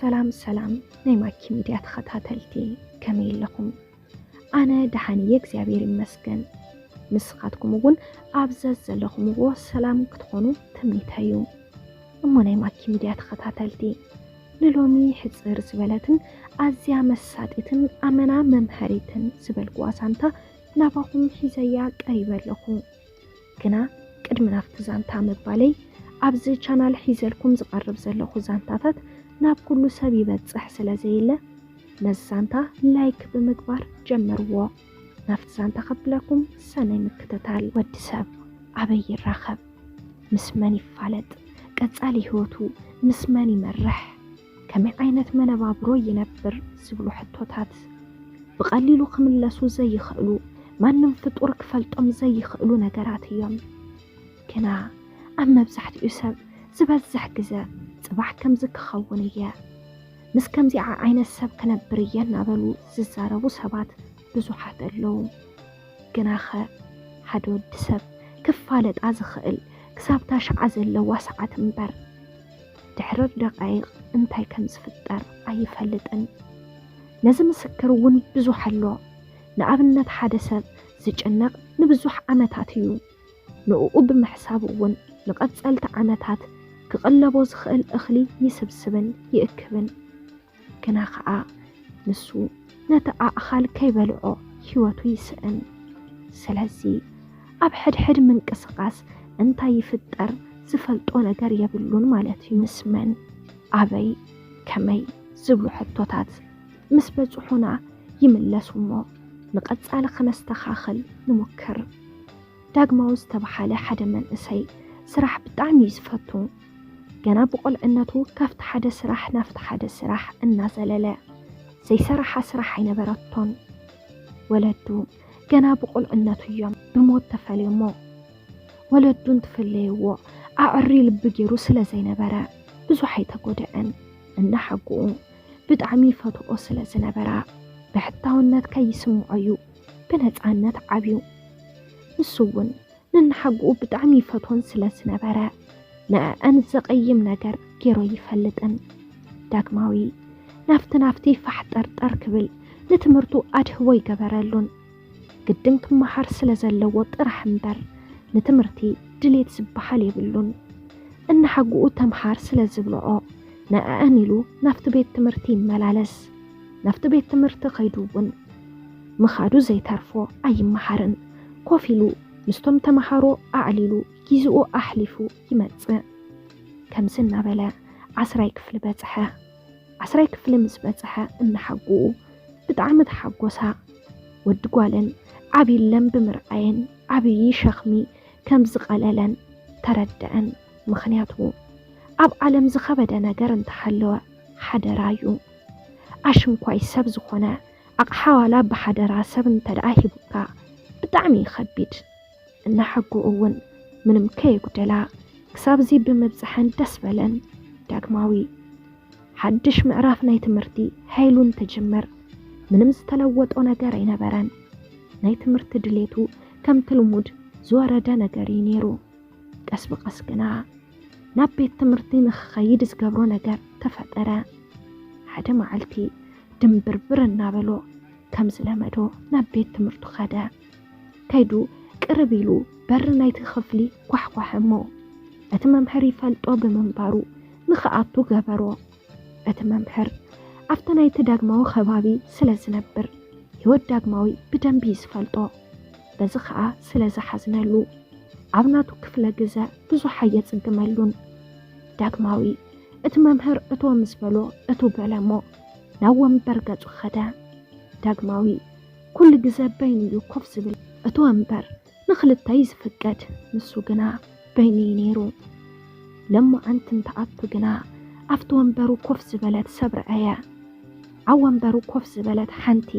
ሰላም ሰላም ናይ ማኪ ሚድያ ተኸታተልቲ፣ ከመይ ኣለኹም? ኣነ ደሓን እየ እግዚኣብሔር ይመስገን። ንስኻትኩም እውን ኣብ ዘዘለኹምዎ ሰላም ክትኾኑ ትምኒተይ እዩ። እሞ ናይ ማኪ ሚድያ ተኸታተልቲ፣ ንሎሚ ሕፅር ዝበለትን ኣዝያ መሳጢትን ኣመና መምሃሪትን ዝበልኩዋ ዛንታ ናባኹም ሒዘያ ቀሪበ ኣለኹ። ግና ቅድሚ ናብቲ ዛንታ ምባለይ፣ ኣብዚ ቻናል ሒዘልኩም ዝቐርብ ዘለኹ ዛንታታት ናብ ኩሉ ሰብ ይበጽሕ ስለ ዘየለ፣ ነዚ ዛንታ ላይክ ብምግባር ጀምርዎ። ናብቲ ዛንታ ከብለኩም ሰናይ ምክትታል። ወዲ ሰብ ኣበይ ይራኸብ? ምስ መን ይፋለጥ? ቀጻሊ ህይወቱ ምስ መን ይመርሕ? ከመይ ዓይነት መነባብሮ ይነብር? ዝብሉ ሕቶታት ብቐሊሉ ክምለሱ ዘይኽእሉ፣ ማንም ፍጡር ክፈልጦም ዘይኽእሉ ነገራት እዮም። ግና ኣብ መብዛሕትኡ ሰብ ዝበዝሕ ግዘ ጽባሕ ከምዚ ክኸውን እየ፣ ምስ ከምዚኣ ዓይነት ሰብ ክነብር እየ እናበሉ ዝዛረቡ ሰባት ብዙሓት ኣለዉ። ግናኸ ሓደ ወዲ ሰብ ክፋለጣ ዝኽእል ክሳብታ ሽዓ ዘለዋ ሰዓት እምበር፣ ድሕሪ ደቃይቕ እንታይ ከም ዝፍጠር ኣይፈልጥን። ነዚ ምስክር እውን ብዙሕ ኣሎ። ንኣብነት ሓደ ሰብ ዝጭነቕ ንብዙሕ ዓመታት እዩ። ንእኡ ብምሕሳብ እውን ንቐጸልቲ ዓመታት ክቕለቦ ዝኽእል እኽሊ ይስብስብን ይእክብን። ግና ኸኣ ንሱ ነቲ ኣእኻል ከይበልዖ ህይወቱ ይስእን። ስለዚ ኣብ ሕድሕድ ምንቅስቓስ እንታይ ይፍጠር ዝፈልጦ ነገር የብሉን ማለት እዩ። ምስ መን፣ ኣበይ፣ ከመይ ዝብሉ ሕቶታት ምስ በጽሑና ይምለሱ እሞ ንቐጻሊ ከነስተኻኽል ንሞክር። ዳግማዊ ዝተባህለ ሓደ መንእሰይ ስራሕ ብጣዕሚ እዩ ዝፈቱ። ገና ብቆልዕነቱ ካብቲ ሓደ ስራሕ ናብቲ ሓደ ስራሕ እናዘለለ ዘይሰራሓ ስራሕ ኣይነበረቶን። ወለዱ ገና ብቆልዕነቱ እዮም ብሞት ተፈልዮሞ። ወለዱ እንትፍለይዎ ኣዕሪ ልቢ ገይሩ ስለ ዘይነበረ ብዙሕ ኣይተጎድአን። እናሓጉኡ ብጣዕሚ ይፈትኦ ስለ ዝነበራ ብሕታውነት ከይስምዖ እዩ ብነፃነት ዓብዩ። ንሱ እውን ንናሓጉኡ ብጣዕሚ ይፈትወን ስለ ዝነበረ ንዕዐን ዘቐይም ነገር ገይሮ ይፈልጥን። ዳግማዊ ናፍቲ ናፍቲ ፋሕ ጠርጠር ክብል ንትምህርቱ ኣድህቦ ይገበረሉን። ግድን ክመሃር ስለ ዘለዎ ጥራሕ እምበር ንትምህርቲ ድሌት ዝበሃል የብሉን። እናሓጉኡ ተምሃር ስለ ዝብልዖ ንዕዐን ኢሉ ናፍቲ ቤት ትምህርቲ ይመላለስ። ናፍቲ ቤት ትምህርቲ ከይዱ እውን ምኻዱ ዘይተርፎ ኣይመሃርን። ኮፍ ኢሉ ምስቶም ተምሃሮ ኣዕሊሉ ጊዜኡ ኣሕሊፉ ይመጽእ። ከምዚ እናበለ ዓስራይ ክፍሊ በጽሐ። ዓስራይ ክፍሊ ምስ በጽሐ እናሓጉኡ ብጣዕሚ ተሓጎሳ። ወዲ ጓለን ዓብይለን ብምርኣየን ዓብዪ ሸኽሚ ከም ዝቐለለን ተረድአን። ምኽንያቱ ኣብ ዓለም ዝኸበደ ነገር እንተሃለወ ሓደራ እዩ። ኣሽንኳይ ሰብ ዝኾነ ኣቕሓ ዋላ ብሓደራ ሰብ እንተ ደኣ ሂቡካ ብጣዕሚ እዩ ከቢድ። እናሓጉኡ እውን ምንም ከየጉደላ ክሳብዚ ብምብጽሐን ደስ በለን። ዳግማዊ ሓድሽ ምዕራፍ ናይ ትምህርቲ ሃይሉ እንትጅምር ምንም ዝተለወጦ ነገር ኣይነበረን። ናይ ትምህርቲ ድሌቱ ከምቲ ልሙድ ዝወረደ ነገር እዩ ነይሩ። ቀስ ብቐስ ግና ናብ ቤት ትምህርቲ ንክኸይድ ዝገብሮ ነገር ተፈጠረ። ሓደ መዓልቲ ድምብርብር እናበሎ ከም ዝለመዶ ናብ ቤት ትምህርቱ ኸደ። ከይዱ ቅርብ ኢሉ በሪ ናይቲ ክፍሊ ኳሕኳሐ እሞ እቲ መምህር ይፈልጦ ብምንባሩ ንኽኣቱ ገበሮ። እቲ መምህር ኣብቲ ናይቲ ዳግማዊ ከባቢ ስለ ዝነብር ህይወት ዳግማዊ ብደንቢ እዩ ዝፈልጦ። በዚ ኸኣ ስለ ዝሓዝነሉ ኣብ ናቱ ክፍለ ግዘ ብዙሕ ኣየጽግመሉን። ዳግማዊ እቲ መምህር እቶ ምስ በሎ እቱ በለ እሞ ናብ ወንበር ገጹ ኸደ። ዳግማዊ ኩሉ ግዘ በይኑ እዩ ኮፍ ዝብል። እቲ ወንበር ንኽልተ እዩ ዝፍቀድ፣ ንሱ ግና በይኑ እዩ ነይሩ። ለማዓንቲ እንትኣቱ ግና ኣብቲ ወንበሩ ኮፍ ዝበለት ሰብ ረኣየ። ኣብ ወንበሩ ኮፍ ዝበለት ሓንቲ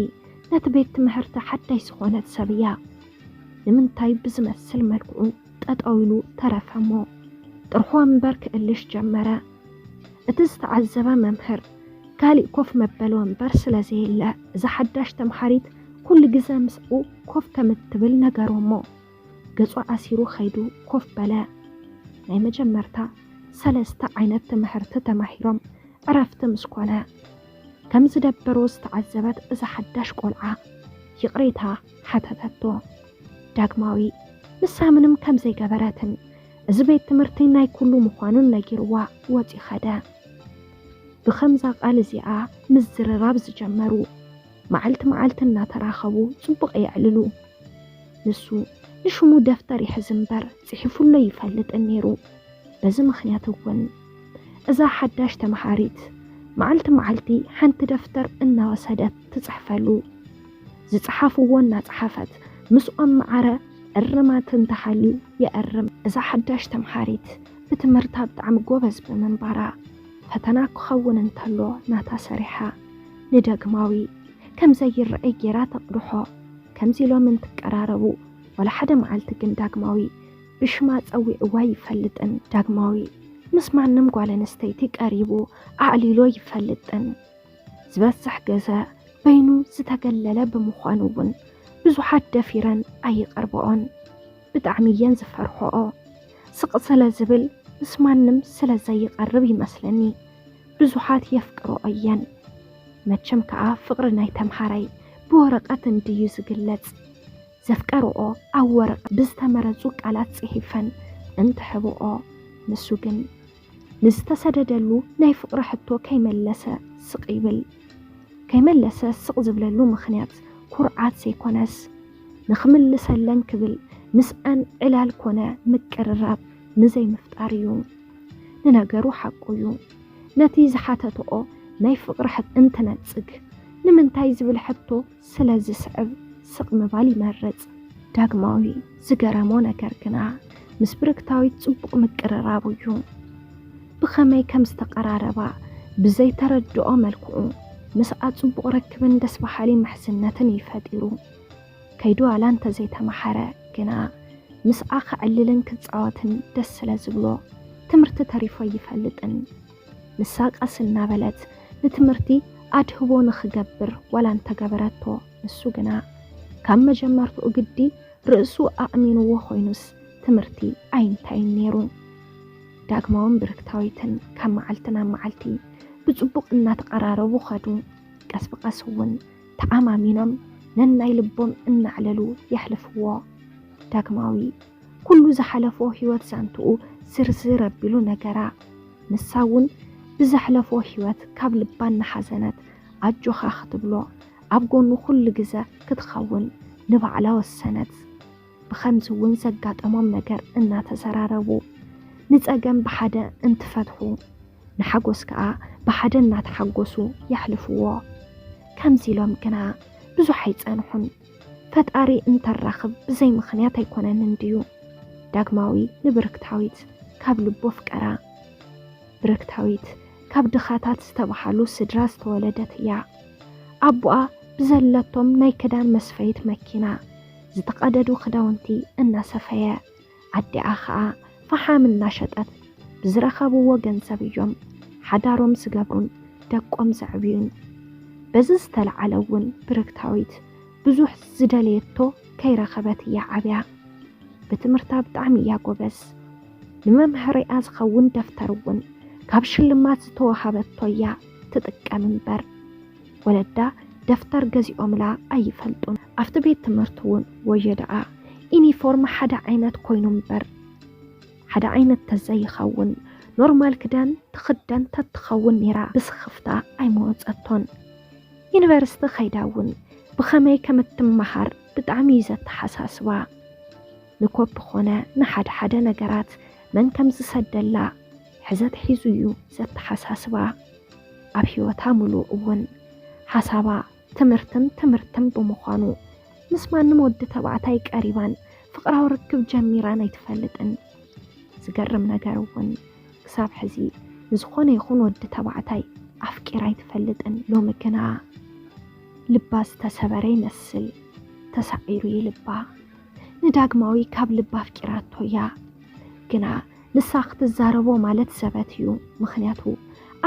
ነቲ ቤት ትምህርቲ ሓዳሽ ዝኾነት ሰብ እያ። ንምንታይ ብዝመስል መልክዑ ጠጠው ኢሉ ተረፈ እሞ ጥርሑ ወንበር ክእልሽ ጀመረ። እቲ ዝተዓዘበ መምህር ካሊእ ኮፍ መበሊ ወንበር ስለ ዘየለ እዛ ሓዳሽ ተምሃሪት ኩሉ ግዘ ምስኡ ኮፍ ከም እትብል ነገሮ እሞ ገጹ ዓሲሩ ኸይዱ ኮፍ በለ። ናይ መጀመርታ ሰለስተ ዓይነት ትምህርቲ ተማሂሮም ዕረፍቲ ምስ ኮነ፣ ከም ዝደበሮ ዝተዓዘበት እዛ ሓዳሽ ቆልዓ ይቕሬታ ሓተተቶ። ዳግማዊ ንሳ ምንም ከም ዘይገበረትን እዚ ቤት ትምህርቲ ናይ ኩሉ ምዃኑን ነጊርዋ ወጺ ኸደ። ብኸምዛ ቃል እዚኣ ምዝርራብ ዝጀመሩ፣ መዓልቲ መዓልቲ እናተራኸቡ ጽቡቕ የዕልሉ። ንሱ ንሽሙ ደፍተር ይሕዝ እምበር ጽሒፉሎ ይፈልጥን ነይሩ። በዚ ምኽንያት እውን እዛ ሓዳሽ ተምሃሪት መዓልቲ መዓልቲ ሓንቲ ደፍተር እናወሰደት ትጽሕፈሉ። ዝጸሓፍዎ እናጸሓፈት ምስኦም ማዕረ እርማት እንተሃልዩ የእርም። እዛ ሓዳሽ ተምሃሪት ብትምህርታ ብጣዕሚ ጎበዝ ብምንባራ ፈተና ክኸውን እንተሎ ናታ ሰሪሓ ንዳግማዊ ከም ዘይረኣይ ጌራ ተቕድሖ። ከምዚ ኢሎም እንትቀራረቡ ዋላ ሓደ መዓልቲ ግን ዳግማዊ ብሽማ ጸዊዕዋ ይፈልጥን። ዳግማዊ ምስ ማንም ጓል ኣንስተይቲ ቀሪቡ ኣዕሊሎ ይፈልጥን። ዝበዝሕ ግዘ በይኑ ዝተገለለ ብምዃኑ እውን ብዙሓት ደፊረን ኣይቐርብኦን። ብጣዕሚ እየን ዝፈርሕኦ። ስቕ ስለ ዝብል ምስ ማንም ስለ ዘይቐርብ ይመስለኒ ብዙሓት የፍቅርኦ እየን። መቸም ከኣ ፍቕሪ ናይ ተምሃራይ ብወረቐት እንድዩ ዝግለጽ። ዘፍቀርኦ ኣብ ወረቐት ብዝተመረጹ ቃላት ጽሒፈን እንትሕብኦ፣ ንሱ ግን ንዝተሰደደሉ ናይ ፍቕሪ ሕቶ ከይመለሰ ስቕ ይብል። ከይመለሰ ስቕ ዝብለሉ ምኽንያት ኩርዓት ዘይኮነስ፣ ንኽምልሰለን ክብል ምስኣን ዕላል ኮነ ምቅርራብ ንዘይምፍጣር እዩ። ንነገሩ ሓቁ እዩ። ነቲ ዝሓተትኦ ናይ ፍቕሪ ሕቶ እንትነጽግ፣ ንምንታይ ዝብል ሕቶ ስለ ዝስዕብ ስቕ ምባል ይመርጽ። ዳግማዊ ዝገረሞ ነገር ግና ምስ ብርክታዊት ጽቡቕ ምቅርራቡ እዩ። ብኸመይ ከም ዝተቐራረባ ብዘይተረድኦ መልክዑ ምስኣ ጽቡቕ ርክብን ደስ በሃሊ ምሕዝነትን እዩ ፈጢሩ። ከይዱ ዋላ እንተዘይተማሃረ ግና ምስኣ ክዕልልን ክጻወትን ደስ ስለ ዝብሎ ትምህርቲ ተሪፎ ይፈልጥን። ንሳ ቀስ እናበለት ንትምህርቲ ኣድህቦ ንኽገብር ዋላ እንተገበረቶ፣ ንሱ ግና ካብ መጀመርትኡ ግዲ ርእሱ ኣእሚንዎ ኮይኑስ ትምህርቲ ኣይንታይን ነይሩ። ዳግማውን ብርክታዊትን ካብ መዓልቲ ናብ መዓልቲ ብጽቡቕ እናተቐራረቡ ኸዱ። ቀስ ብቐስ እውን ተኣማሚኖም ነናይ ልቦም እናዕለሉ የሕልፍዎ። ዳግማዊ ኩሉ ዝሓለፎ ህይወት ዛንትኡ ዝርዝር ኣቢሉ ነገራ። ንሳ እውን ብዘሕለፎ ህይወት ካብ ልባ እናሓዘነት ኣጆኻ ክትብሎ፣ ኣብ ጎኑ ኩሉ ግዘ ክትኸውን ንባዕላ ወሰነት። ብኸምዚ እውን ዘጋጠሞም ነገር እናተዘራረቡ፣ ንጸገም ብሓደ እንትፈትሑ፣ ንሓጎስ ከኣ ብሓደ እናተሓጎሱ የሕልፍዎ። ከምዚ ኢሎም ግና ብዙሕ ኣይጸንሑን። ፈጣሪ እንተራኽብ ብዘይ ምኽንያት ኣይኮነን እንድዩ። ዳግማዊ ንብርክታዊት ካብ ልቡ ኣፍቀራ። ብርክታዊት ካብ ድኻታት ዝተባሃሉ ስድራ ዝተወለደት እያ። ኣቦኣ ብዘለቶም ናይ ክዳን መስፈይት መኪና ዝተቐደዱ ክዳውንቲ እናሰፈየ፣ ኣዲኣ ኸኣ ፈሓም እናሸጠት ብዝረኸብዎ ገንዘብ እዮም ሓዳሮም ዝገብሩን ደቆም ዘዕብዩን። በዚ ዝተለዓለ እውን ብርክታዊት ብዙሕ ዝደለየቶ ከይረኸበት እያ ዓብያ። ብትምህርታ ብጣዕሚ እያ ጎበዝ። ንመምሃሪኣ ዝኸውን ደፍተር እውን ካብ ሽልማት ዝተወሃበቶ እያ ትጥቀም እምበር፣ ወለዳ ደፍተር ገዚኦምላ ኣይፈልጡን። ኣብቲ ቤት ትምህርቲ እውን ወዮ ደኣ ዩኒፎርም ሓደ ዓይነት ኮይኑ እምበር፣ ሓደ ዓይነት ተዘይኸውን ኖርማል ክዳን ትኽደን ተትኸውን ነይራ ብስኽፍታ ኣይመወጸቶን። ዩኒቨርሲቲ ኸይዳ እውን ብኸመይ ከም እትመሃር ብጣዕሚ እዩ ዘተሓሳስባ። ንኮፒ ኾነ ንሓደ ሓደ ነገራት መን ከም ዝሰደላ ሕዘት ሒዙ እዩ ዘተሓሳስባ። ኣብ ህይወታ ምሉእ እውን ሓሳባ ትምህርትን ትምህርትን ብምዃኑ፣ ምስ ማንም ወዲ ተባዕታይ ቀሪባን ፍቕራዊ ርክብ ጀሚራን ኣይትፈልጥን። ዝገርም ነገር እውን ክሳብ ሕዚ ንዝኾነ ይኹን ወዲ ተባዕታይ ኣፍቂራ ኣይትፈልጥን። ሎሚ ግና ልባ ዝተሰበረ ይመስል፣ ተሳዒሩ እዩ ልባ። ንዳግማዊ ካብ ልባ ኣፍቂራቶ እያ። ግና ንሳ ክትዛረቦ ማለት ዘበት እዩ። ምኽንያቱ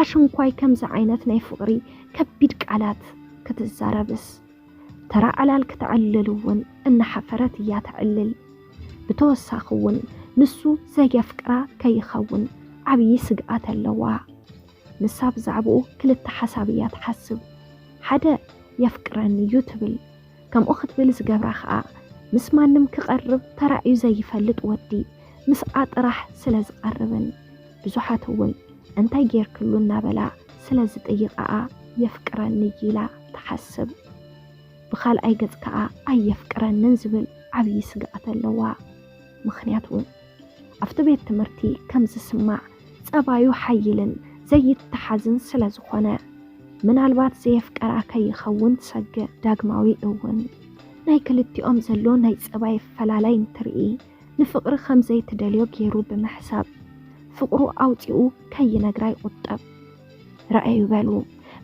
ኣሽንኳይ ከምዚ ዓይነት ናይ ፍቕሪ ከቢድ ቃላት ክትዛረብስ፣ ተራ ዕላል ክተዕልል እውን እናሓፈረት እያ ተዕልል። ብተወሳኺ እውን ንሱ ዘየፍቅራ ከይኸውን ዓብዪ ስግኣት ኣለዋ። ንሳ ብዛዕባኡ ክልተ ሓሳብ እያ ትሓስብ። ሓደ፣ የፍቅረኒ እዩ ትብል። ከምኡ ክትብል ዝገብራ ኸኣ፣ ምስ ማንም ክቐርብ ተራእዩ ዘይፈልጥ ወዲ ምስኣ ጥራሕ ስለ ዝቐርብን፣ ብዙሓት እውን እንታይ ጌርክሉ እናበላ ስለ ዝጥይቓኣ የፍቅረኒ ኢላ ትሓስብ። ብኻልኣይ ገጽ ከኣ ኣየፍቅረንን ዝብል ዓብዪ ስግኣት ኣለዋ። ምኽንያቱ ኣብቲ ቤት ትምህርቲ ከም ዝስማዕ ጸባዩ ሓይልን ዘይተሓዝን ስለ ዝኾነ፣ ምናልባት ዘየፍቀራ ከይኸውን ትሰግእ። ዳግማዊ እውን ናይ ክልቲኦም ዘሎ ናይ ጸባይ ኣፈላላይ እንትርኢ፣ ንፍቕሪ ከም ዘይትደልዮ ገይሩ ብምሕሳብ፣ ፍቕሩ ኣውጺኡ ከይነግራ ይቑጠብ። ረኣዩ በሉ፣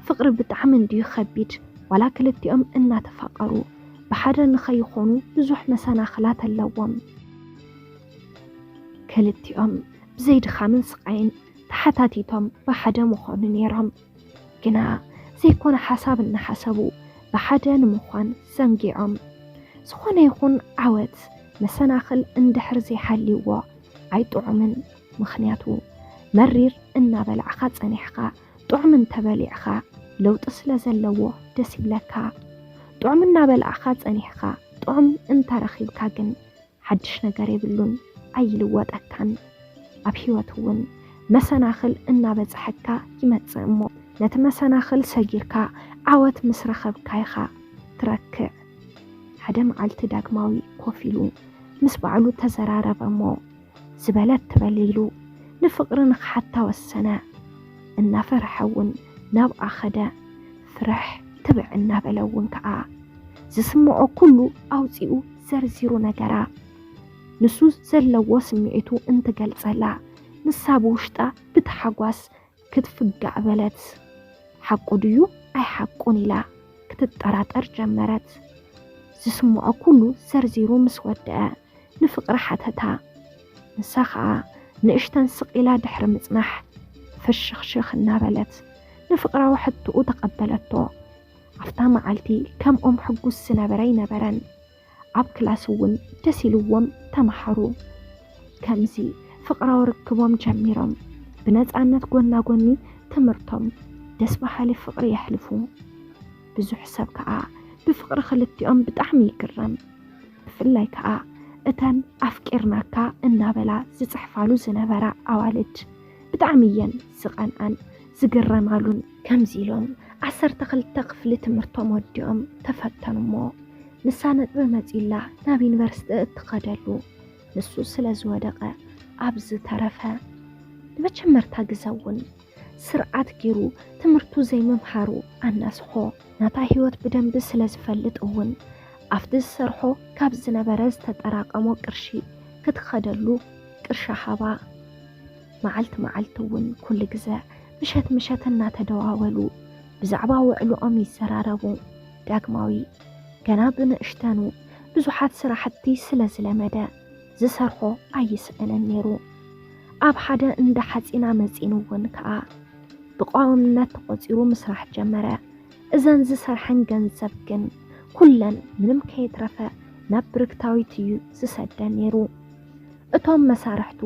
ፍቕሪ ብጣዕሚ እንድዩ ከቢድ። ዋላ ክልቲኦም እናተፋቐሩ፣ ብሓደ ንኸይኾኑ ብዙሕ መሰናኽላት ኣለዎም። ክልቲኦም ብዘይ ድኻምን ስቓይን ተሓታቲቶም ብሓደ ምኾኑ ነይሮም። ግና ዘይኮነ ሓሳብ እናሓሰቡ ብሓደ ንምዃን ዘንጊዖም። ዝኾነ ይኹን ዓወት መሰናኽል እንድሕር ዘይሃልይዎ ኣይጥዑምን። ምኽንያቱ መሪር እናበላዕኻ ጸኒሕኻ ጥዑም እንተበሊዕኻ ለውጢ ስለ ዘለዎ ደስ ይብለካ። ጥዑም እናበላዕኻ ጸኒሕኻ ጥዑም እንተረኺብካ ግን ሓድሽ ነገር የብሉን፣ ኣይልወጠካን። ኣብ ህይወት እውን መሰናኽል እናበጽሐካ ይመጽእ እሞ ነቲ መሰናኽል ሰጊርካ ዓወት ምስ ረኸብካ ኢኻ ትረክዕ። ሓደ መዓልቲ ዳግማዊ ኮፍ ኢሉ ምስ ባዕሉ ተዘራረበ እሞ ዝበለት ትበል ኢሉ ንፍቕሪ ንኽሓታ ወሰነ። እናፈርሐ እውን ናብኣ ኸደ። ፍርሕ ትብዕ እናበለ እውን ከኣ ዝስምዖ ኩሉ ኣውጺኡ ዘርዚሩ ነገራ። ንሱ ዘለዎ ስምዒቱ እንትገልጸላ ንሳ ብውሽጣ ብታሓጓስ ክትፍጋእ በለት። ሓቁ ድዩ ኣይሓቁን ኢላ ክትጠራጠር ጀመረት። ዝስምዖ ኩሉ ዘርዚሩ ምስ ወደአ ንፍቕሪ ሓተታ። ንሳ ኸኣ ንእሽተን ስቕ ኢላ ድሕሪ ምጽናሕ ፍሽኽሽኽ እናበለት ንፍቕራዊ ሕቶኡ ተቐበለቶ። ኣብታ መዓልቲ ከምኦም ሕጉስ ዝነበረ ኣይነበረን። ኣብ ክላስ እውን ደስ ኢልዎም ተመሃሩ። ከምዚ ፍቕራዊ ርክቦም ጀሚሮም ብነጻነት ጎና ጎኒ ትምህርቶም ደስ በሃሊ ፍቕሪ የሕልፉ። ብዙሕ ሰብ ከኣ ብፍቕሪ ክልቲኦም ብጣዕሚ ይግረም። ብፍላይ ከኣ እተን ኣፍቂርናካ እናበላ ዝጽሕፋሉ ዝነበራ ኣዋልድ ብጣዕሚ እየን ዝቐንኣን ዝግረማሉን። ከምዚ ኢሎም ዓሰርተ ክልተ ክፍሊ ትምህርቶም ወዲኦም ተፈተኑ እሞ ንሳ ነጥቢ መጺላ ናብ ዩኒቨርሲቲ እትኸደሉ ንሱ ስለ ዝወደቐ ኣብ ዝተረፈ ንመጀመርታ ግዘ እውን ስርዓት ገይሩ ትምህርቱ ዘይምምሃሩ ኣናስኾ። ናታ ህይወት ብደንቢ ስለ ዝፈልጥ እውን ኣብቲ ዝሰርሖ ካብ ዝነበረ ዝተጠራቐሞ ቅርሺ ክትኸደሉ ቅርሺ ሃባ። መዓልቲ መዓልቲ እውን ኩሉ ግዘ ምሸት ምሸት እናተደዋወሉ ብዛዕባ ውዕልኦም ይዘራረቡ። ዳግማዊ ገና ብንእሽተኑ ብዙሓት ስራሕቲ ስለ ዝለመደ ዝሰርሖ ኣይስእንን ነይሩ። ኣብ ሓደ እንዳ ሓጺና መጺኑ እውን ከኣ ብቋውምነት ተቖጺሩ ምስራሕ ጀመረ። እዘን ዝሰርሐን ገንዘብ ግን ኩለን ምንም ከየትረፈ ናብ ብርክታዊት እዩ ዝሰደን ነይሩ። እቶም መሳርሕቱ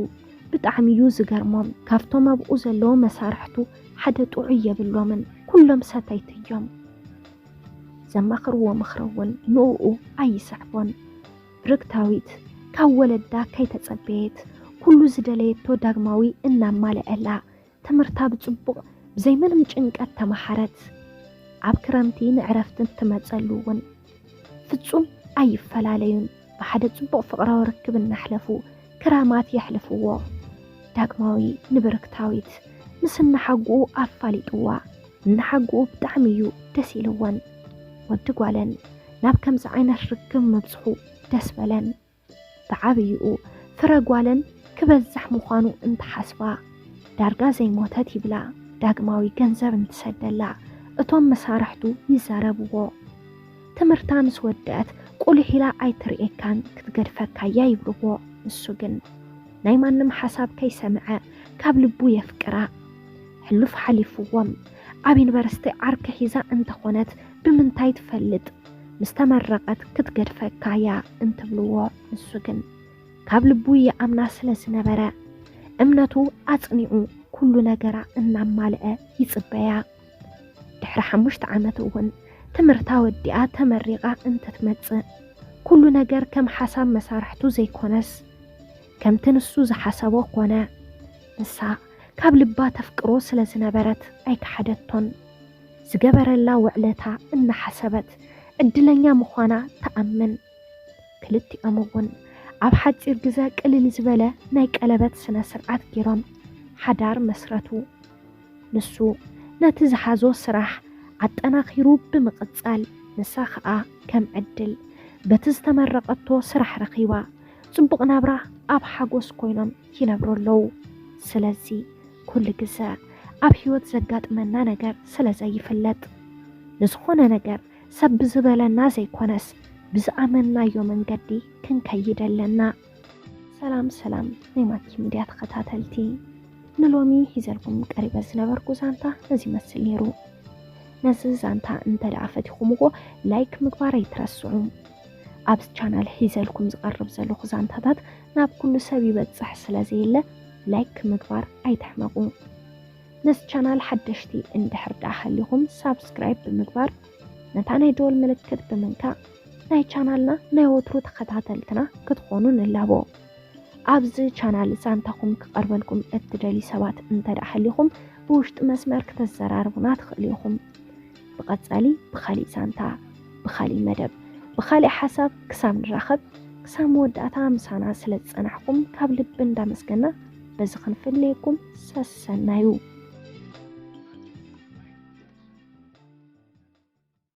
ብጣዕሚ እዩ ዝገርሞም። ካብቶም ኣብኡ ዘለዉ መሳርሕቱ ሓደ ጥዑይ የብሎምን፣ ኩሎም ሰተይቲ እዮም። ዘማኽርዎ ምኽሪ እውን ንእኡ ኣይስሕቦን። ብርክታዊት ካብ ወለዳ ከይተጸበየት ኩሉ ዝደለየቶ ዳግማዊ እናማልአላ ትምህርታ ብጽቡቕ ብዘይ ምንም ጭንቀት ተመሃረት። ኣብ ክረምቲ ንዕረፍቲ እንትመጸሉ እውን ፍጹም ኣይፈላለዩን። ብሓደ ጽቡቕ ፍቕራዊ ርክብ እናሕለፉ ክራማት የሕልፍዎ። ዳግማዊ ንብርክታዊት ምስ እናሓጉኡ ኣፋሊጥዋ። እናሓጉኡ ብጣዕሚ እዩ ደስ ኢልወን። ወዲ ጓለን ናብ ከምዚ ዓይነት ርክብ ምብጽሑ ደስ በለን። ብዓብይኡ ፍረ ጓለን ክበዝሕ ምዃኑ እንትሓስባ ዳርጋ ዘይሞተት ይብላ። ዳግማዊ ገንዘብ እንትሰደላ እቶም መሳርሕቱ ይዛረብዎ። ትምህርታ ምስ ወደአት ቁልሕ ኢላ ኣይትርእየካን ክትገድፈካ እያ ይብልዎ። ንሱ ግን ናይ ማንም ሓሳብ ከይሰምዐ ካብ ልቡ የፍቅራ። ሕሉፍ ሓሊፍዎም ኣብ ዩኒቨርሲቲ ዓርኪ ሒዛ እንተኾነት ብምንታይ ትፈልጥ? ምስ ተመረቐት ክትገድፈካ እያ እንትብልዎ ንሱ ግን ካብ ልቡ ይኣምና ስለ ዝነበረ እምነቱ ኣጽኒዑ ኩሉ ነገራ እናማልአ ይጽበያ። ድሕሪ ሓሙሽተ ዓመት እውን ትምህርታ ወዲኣ ተመሪቓ እንትትመጽእ ኩሉ ነገር ከም ሓሳብ መሳርሕቱ ዘይኮነስ ከምቲ ንሱ ዝሓሰቦ ኮነ። ንሳ ካብ ልባ ተፍቅሮ ስለ ዝነበረት ኣይከሓደቶን። ዝገበረላ ውዕለታ እናሓሰበት ዕድለኛ ምዃና ትኣምን። ክልቲኦም እውን ኣብ ሓጺር ግዘ ቅልል ዝበለ ናይ ቀለበት ስነ ስርዓት ገይሮም ሓዳር መስረቱ። ንሱ ነቲ ዝሓዞ ስራሕ ኣጠናኺሩ ብምቕጻል፣ ንሳ ኸኣ ከም ዕድል በቲ ዝተመረቐቶ ስራሕ ረኺባ ጽቡቕ ናብራ ኣብ ሓጎስ ኮይኖም ይነብሩ ኣለዉ። ስለዚ ኩሉ ግዘ ኣብ ህይወት ዘጋጥመና ነገር ስለ ዘይፍለጥ፣ ንዝኾነ ነገር ሰብ ብዝበለና ዘይኮነስ ብዝኣመንናዮ መንገዲ ክንከይድ ኣለና። ሰላም ሰላም ናይ ማኪ ሚድያ ተኸታተልቲ፣ ንሎሚ ሒዘልኩም ቀሪበ ዝነበርኩ ዛንታ ነዚ ይመስል ነይሩ። ነዚ ዛንታ እንተ ደኣ ፈቲኹምዎ ላይክ ምግባር ኣይትረስዑ። ኣብዚ ቻናል ሒዘልኩም ዝቐርብ ዘለኹ ዛንታታት ናብ ኩሉ ሰብ ይበጽሕ ስለ ዘየለ ላይክ ምግባር ኣይትሕመቑ። ነዚ ቻናል ሓደሽቲ እንድሕር ደኣ ሃሊኹም ሳብስክራይብ ብምግባር ነታ ናይ ደወል ምልክት ብምንካእ ናይ ቻናልና ናይ ወትሩ ተኸታተልትና ክትኾኑ ንላቦ። ኣብዚ ቻናል ዛንታኹም ክቐርበልኩም እትደልዩ ሰባት እንተ ደኣ ሃሊኹም ብውሽጢ መስመር ክተዘራርቡና ትኽእሉ ኢኹም። ብቐጻሊ ብኻሊእ ዛንታ፣ ብኻሊእ መደብ፣ ብኻሊእ ሓሳብ ክሳብ ንራኸብ፣ ክሳብ መወዳእታ ምሳና ስለ ዝጸናሕኩም ካብ ልቢ እንዳመስገና በዚ ክንፍለየኩም ሰሰናዩ።